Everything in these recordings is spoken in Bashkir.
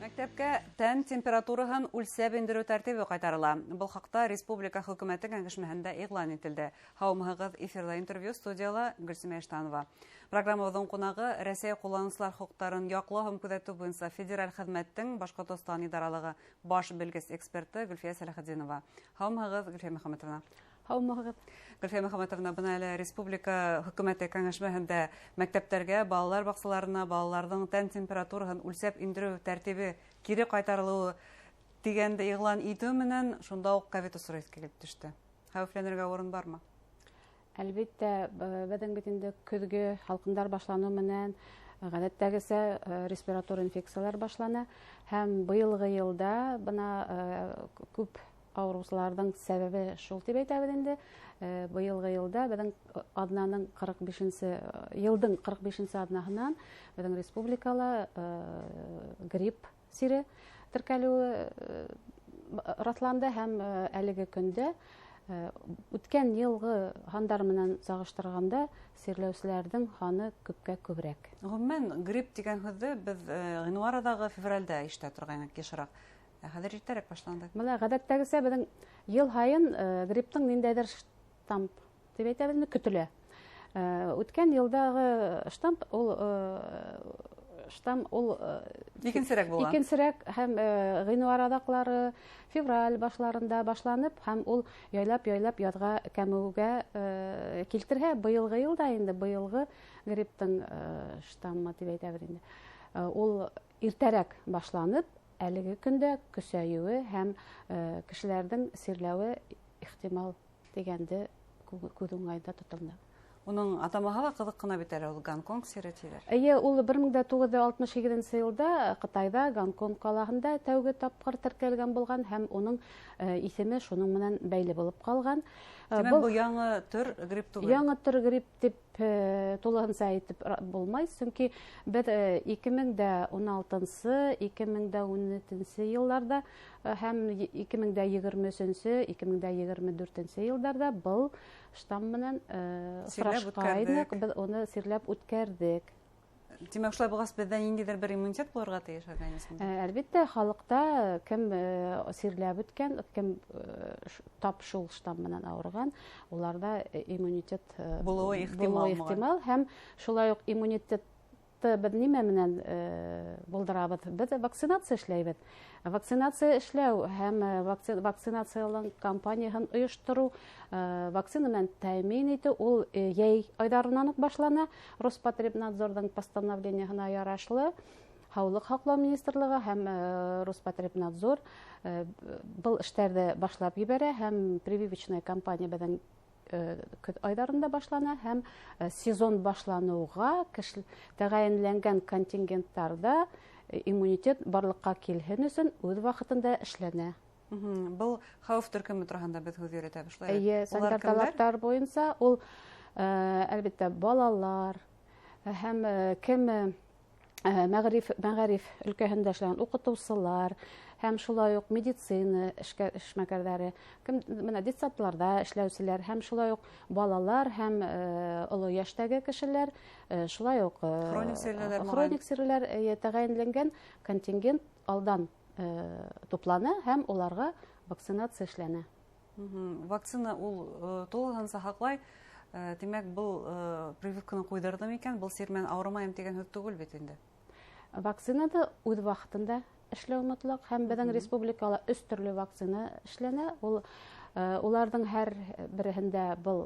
Мәктәпкә тән температураһын үлсәп индереү тәртибе ҡайтарыла. Был хаҡта республика хөкүмәте кәңәшмәһендә иғлан ителде. Һаумыһығыҙ, эфирҙа интервью, студияла Гөлсимә Иштанова. Программабыҙҙың ҡунағы Рәсәй ҡулланыусылар хоҡуҡтарын яҡлау һәм күҙәтеү буйынса федераль хеҙмәттең Башҡортостан идаралығы баш белгес эксперты Гөлфиә Сәләхетдинова. Һаумыһығыҙ, Гөлфиә Мөхәммәтовна. Һаумыһығыҙ. Гөлфиә Мөхәммәтовна, бына әле республика хөкүмәте кәңәшмәһендә мәктәптәргә, балалар баҡсаларына балаларҙың тән температураһын үлсәп индереү тәртибе кире ҡайтарылыуы тигәнде иғлан итеү менән шунда уҡ ковид осоро иҫкә килеп төштө. Хәүефләнергә урын бармы? Әлбиттә, беҙҙең бит инде көҙгө һалҡындар башланыу менән ғәҙәттәгесә респиратор инфекциялар башлана, һәм быйылғы йылда бына күп ауырыусыларҙың сәбәбе шул тип әйтәбеҙ инде. Быйылғы йылда беҙҙең аҙнаның 45-нсе, йылдың 45-нсе аҙнаһынан беҙҙең республикала грипп сире теркәлеүе раҫланды, һәм әлеге көндә үткән йылғы һандар менән сағыштырғанда сирләүселәрҙең һаны күпкә күберәк. Ғөмүмән, грипп тигән һүҙҙе беҙ ғинуар аҙағы февралдә ишетә торғайныҡ йышыраҡ. Хәҙер иртәрәк башланды. Бына ғәҙәттәгесә беҙҙең йыл һайын грипптың ниндәйҙер штамп тип әйтәбеҙме, көтөлә. Үткән йылдағы штамп ул, штамм ул икенсерәк булған. Икенсерәк, һәм ғинуар аҙаҡлары, февраль башларында башланып, һәм ул яйлап-яйлап яҙға кәмеүгә килтерһә, быйылғы йылда инде быйылғы грипптың штаммы тип әйтәбеҙ инде. Ул иртәрәк башланып, әлеге көндә көсәйеүе һәм кешеләрҙең сирләүе ихтимал тигәнде күҙ уңайында тотолдо. Уның атамаһы ла ҡыҙыҡ ҡына бит әле, ул Гонконг сире тиҙәр. Эйе, ул 1968 йылда Ҡытайҙа Гонконг ҡалаһында тәүге тапҡыр теркәлгән булған, һәм уның иҫеме шуның менән бәйле булып ҡалған. Тимәк, был яңы төр грипп түгел? Яңы төр грипп тип тулыһынса әйтеп булмай, сөнки беҙ 2016-нсы, 2017 йылларҙа һәм 2023-нсе, 2024-нсе йылдарҙа был штамм менән Сирләп осрашҡайныҡ, үткәрҙек. Беҙ уны сирләп үткәрҙек. Тимәк, шулай булғас, беҙҙә ниндәйҙер бер иммунитет булырға тейеш организмда? Әлбиттә, халыҡта кем сирләп үткән, кем тап шул штамм менән ауырған, уларҙа иммунитет булыуы ихтимал, булыуы ихтимал. Һәм шулай уҡ иммунитетты беҙ нимә менән булдырабыҙ? Беҙ вакцинация эшләйбеҙ. Вакцинация эшләү һәм вакцинациялың кампанияһын ойоштороу, вакцина менән тәьмин итеү ул йәй айҙарынан уҡ башлана. Роспотребнадзорҙың постановлениеһына ярашлы Һаулыҡ һаҡлау министрлығы һәм Роспотребнадзор был эштәрҙе башлап ебәрә, һәм прививочная кампания беҙҙең көҙ айҙарында башлана, һәм сезон башланыуға тәғәйенләнгән контингенттарҙа иммунитет барлыҡҡа килһен өсөн үҙ ваҡытында эшләнә. Был хәүеф төркөмө тураһында беҙ һүҙ йөрөтәбеҙ, шулай бит? Эйе, Улар санитар кемдәр? талаптар буйынса ул, әлбиттә, балалар һәм кем мәғариф өлкәһендә эшләгән уҡытыусылар, һәм шулай уҡ медицина эшмәкәрҙәре, кем бына детсадларҙа эшләүселәр, һәм шулай уҡ балалар һәм оло йәштәге кешеләр, шулай уҡ хроник сирлеләр, хроник сирлеләр, тәғәйенләнгән контингент алдан туплана һәм уларға вакцинация эшләнә. Вакцина ул тулыһынса һаҡлай. Тимәк, был прививканы ҡуйҙырҙым икән, был сир менән ауырымайым тигән һүҙ түгел бит инде. Вакцинаны үҙ ваҡытында эшләү мотлаҡ, һәм беҙҙең республикала өс төрлө вакцина эшләнә. Ул уларҙың һәр береһендә был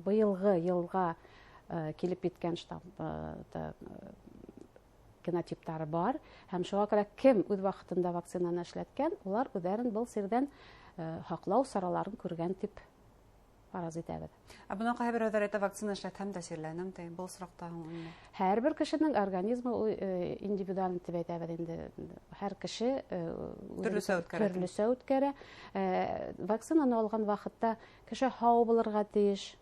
быйылғы йылға килеп еткән штамп генотиптары бар, һәм шуға күрә кем үҙ ваҡытында вакцинаны эшләткән, улар үҙҙәрен был сирҙән һаҡлау сараларын күргән тип фараз итәбеҙ. Ә бына ҡайһы берәүҙәр әйтә, вакцина эшләтһәм дә сирләнәм, ти. Был осраҡта һуң нимә? Һәр бер кешенең организмы ул индивидуаль тип әйтәбеҙ инде. Һәр кеше үҙе Төрлөсә үткәрә. Төрлөсә үткәрә. Вакцинаны алған ваҡытта кеше һау булырға тейеш.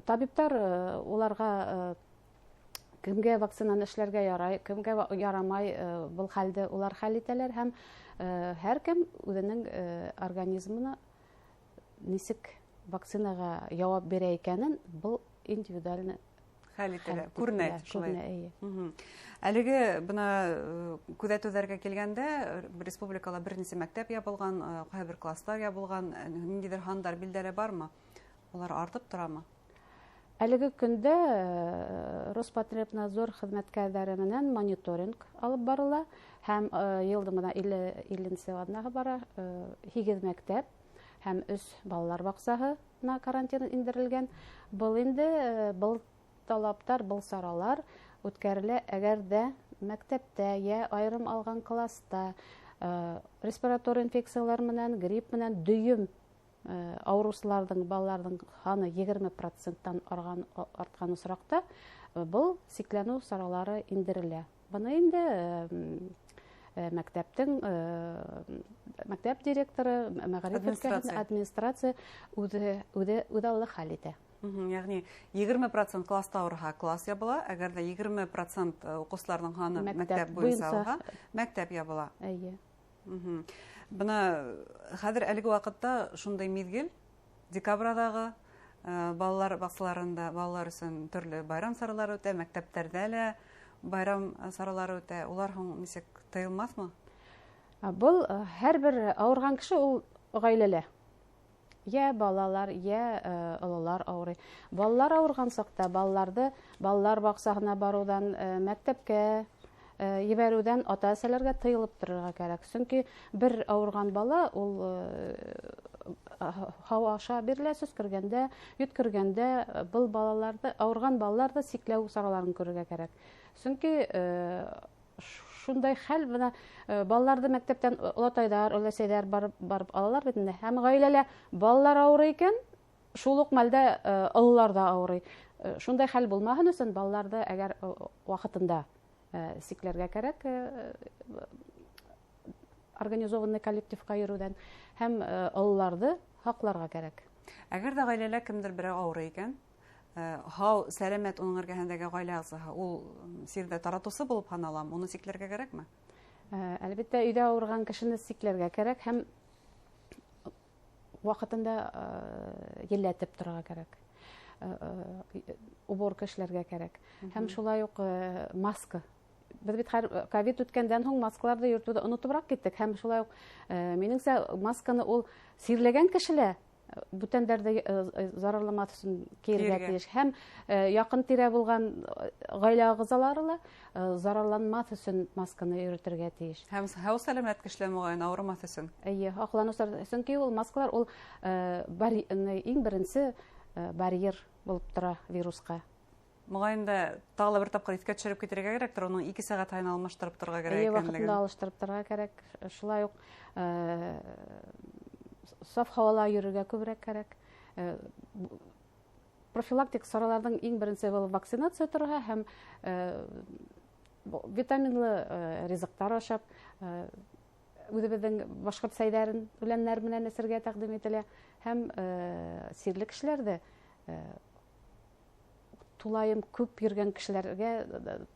Табиптар уларға кемгә вакцинаны эшләргә ярай, кемгә ярамай, был хәлде улар хәл итәләр, һәм һәр кем үҙенең организмына нисек вакцинаға яуап бирә икәнен был индивидуально Хәл ителә, күренә шулай. Әлеге бына күҙәтеүҙәргә килгәндә, республикала бер нисә мәктәп ябылған, ҡайһы бер класстар ябылған, ниндәйҙер һандар билдәле бармы? Улар артып торамы? Әлеге көндә Роспотребнадзор хеҙмәткәрҙәре менән мониторинг алып барыла һәм йылдың бына 50-нсе аҙнаһы бара, 8 мәктәп һәм 3 балалар баҡсаһына карантин индерелгән. Был инде был талаптар, был саралар үткәрелә, әгәр дә мәктәптә йә айырым алған класста респиратор инфекциялар менән, грипп менән дөйөм ауырыусыларҙың, балаларҙың һаны 20%-тан артҡан осраҡта был сикләнеү саралары индерелә. Быны инде мәктәптең мәктәп директоры, мәғариф өлкәһендә администрация үҙе үҙаллы хәл итә. Ягъни 20% класста ауырыһа, класс ябыла, әгәр ҙә 20% уҡыусыларҙың һаны мәктәп буйынса ауырыһа, мәктәп ябыла. Эйе. Бына хәҙер әлеге ваҡытта шундай миҙгел, декабрь аҙағы балалар баҡсаларында балалар өсөн төрлө байрам саралары үтә, мәктәптәрҙә лә байрам саралары үтә. Улар һуң нисек тыйылмаҫмы? Был һәр бер ауырған кеше ул ғаиләлә. Йә балалар, йә ололар ауырый. Балалар ауырған саҡта балаларҙы балалар баҡсаһына барыуҙан, мәктәпкә ебәреүҙән ата-әсәләргә тыйылып торорға кәрәк. Сөнки бер ауырған бала ул һауа аша бирелә, сөскөргәндә, йүткергәндә был балаларҙы, ауырған балаларҙы сикләү сараларын күрергә кәрәк. Сөнки шундай хәл, бына балаларҙы мәктәптән олатайҙар, өләсәйҙәр барып алалар бит инде. Һәм ғаиләлә балалар ауырый икән, шул уҡ мәлдә ололар ҙа ауырый. Шундай хәл булмаһын өсөн балаларҙы әгәр ваҡытында сикләргә кәрәк, организованный коллективҡа йөрөүҙән һәм ололарҙы һаҡларға кәрәк. Әгәр ҙә ғаиләлә кемдер берәү ауырый икән, һау, сәләмәт уның эргәһендәге ғаилә ағзаһы, ул сирҙе таратыусы булып һаналамы? Уны сикләргә кәрәкме? Әлбиттә, өйҙә ауырған кешене сикләргә кәрәк һәм ваҡытында елләтеп торорға кәрәк. Уборка эшләргә кәрәк. Һәм шулай уҡ маска. Беҙ бит ковид үткәндән һуң маскаларҙы йөрөтөүҙе онотобораҡ киттек. Һәм шулай уҡ, минеңсә, масканы ул сирләгән кешелә бүтәндәрҙе зарарламаҫ өсөн кейергә тейеш. Һәм яҡын тирә булған ғаилә ағзалары ла зарарланмаҫ өсөн масканы йөрөтөргә тейеш. Һәм һау сәләмәт кешеләр моғайын ауырымаҫ өсөн. Эйе, һаҡланыу, сөнки ул маскалар ул иң беренсе барьер булып тора вирусҡа. Моғайын да тағы ла бер тапҡыр иҫкә төшөрөп китергә кәрәктер, уның 2 сәғәт һайын алмаштырып торорға кәрәк икәнлеген. Ваҡытында алыштырып торорға кәрәк. Шулай уҡ саф һауала йөрөргә күберәк кәрәк. Профилактик сараларҙың иң беренсе был вакцинация торһа һәм витаминлы ризыҡтар ашап, үҙебеҙҙең башҡорт сәйҙәрен үләннәр менән эсергә тәҡдим ителә һәм сирле кешеләрҙе тулайым күп йөргән кешеләргә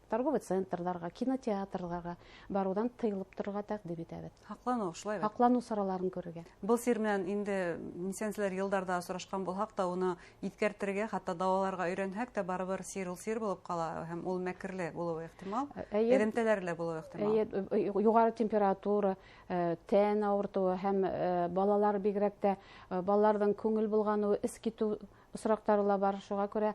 торговый центрҙарға, кинотеатрҙарға барыуҙан тыйылып торорға тәҡдим итәбеҙ. Һаҡланыу, шулай бит? Һаҡланыу сараларын күрергә. Был сир менән инде нисәнселәр йылдарҙа осрашҡан булһаҡ та, уны иҫкәртергә, хатта дауаларға өйрәнһәк тә, барыбер сир ул сир булып ҡала һәм ул мәкерле булыуы ихтимал, эҙемтәләре лә булыуы ихтимал. Эйе, юғары температура, тән ауыртыуы һәм балалар бигерәк тә, балаларҙың күңел болғаныуы, эс китеү осраҡтары ла бар. Шуға күрә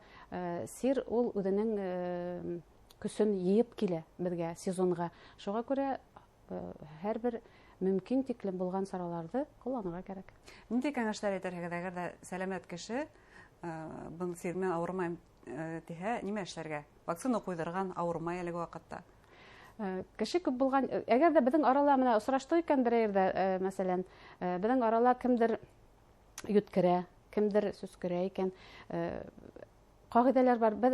сир ул үҙенең көсөн йыйып килә беҙгә сезонға. Шуға күрә һәр бер мөмкин тиклем булған сараларҙы ҡулланырға кәрәк. Ниндәй кәңәштәр әйтерһегеҙ, әгәр ҙә сәләмәт кеше был сир менән ауырымайым тиһә, нимә эшләргә? Вакцина ҡуйҙырған, ауырымай әлеге ваҡытта. Кеше күп булған, әгәр ҙә беҙҙең арала менән осраштыҡ икән берәй ерҙә, мәҫәлән, беҙҙең арала кемдер йүткерә, кемдер сөскөрә икән, ҡағиҙәләр бар. Беҙ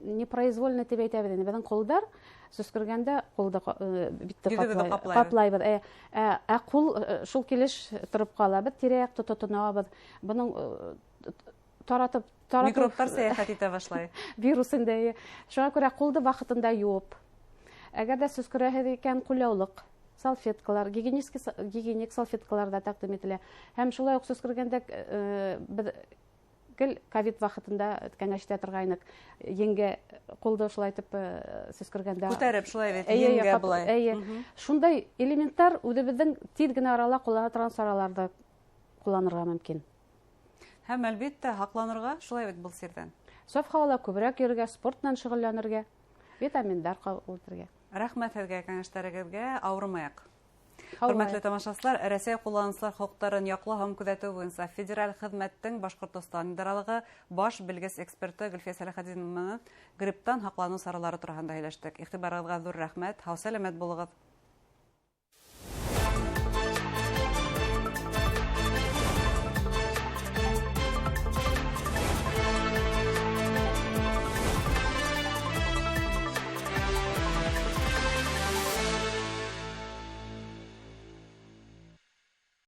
непроизвольно тип әйтәбеҙ инде. Беҙҙең ҡулдар сөскөргәндә ҡулды битте ҡаплайбыҙ. Ә ҡул шул килеш тороп ҡала. Беҙ тирә-яҡты тотонабыҙ. Бының таратып микробтар сәйәхәт итә башлай. Вирус инде. Шуға күрә ҡулды ваҡытында йыуып, әгәр ҙә сөскөрәһегеҙ икән, ҡулъяулыҡ, салфеткалар, гигиеник салфеткалар ҙа тәҡдим ителә. Һәм шулай уҡ сөскөргәндә беҙ Гел ковид ваҡытында кәңәш итә торғайныҡ. Еңгә ҡулды шулай итеп сөскөргәндә. Күтәреп шулай бит, еңгә былай. Эйе. Шундай элементтар үҙебеҙҙең тиҙ генә арала ҡуллана торған сараларҙы ҡулланырға мөмкин. Һәм әлбиттә һаҡланырға шулай бит был сирҙән. Саф һауала күберәк йөрөргә, спорт менән шөғөлләнергә, витаминдар ҡабул итергә. Рәхмәт һеҙгә кәңәштәрегеҙгә, ауырымайыҡ. Хөрмәтле тамашасылар, Рәсәй ҡулланыусылар хоҡуҡтарын яҡлау һәм күҙәтеү буйынса федераль хеҙмәттең Башҡортостан идаралығы баш белгес эксперты Гөлфиә Сәләхетдинова менән грипптан һаҡланыу саралары тураһында һөйләштек. Иғтибарығыҙға ҙур рәхмәт. Һау-сәләмәт булығыҙ.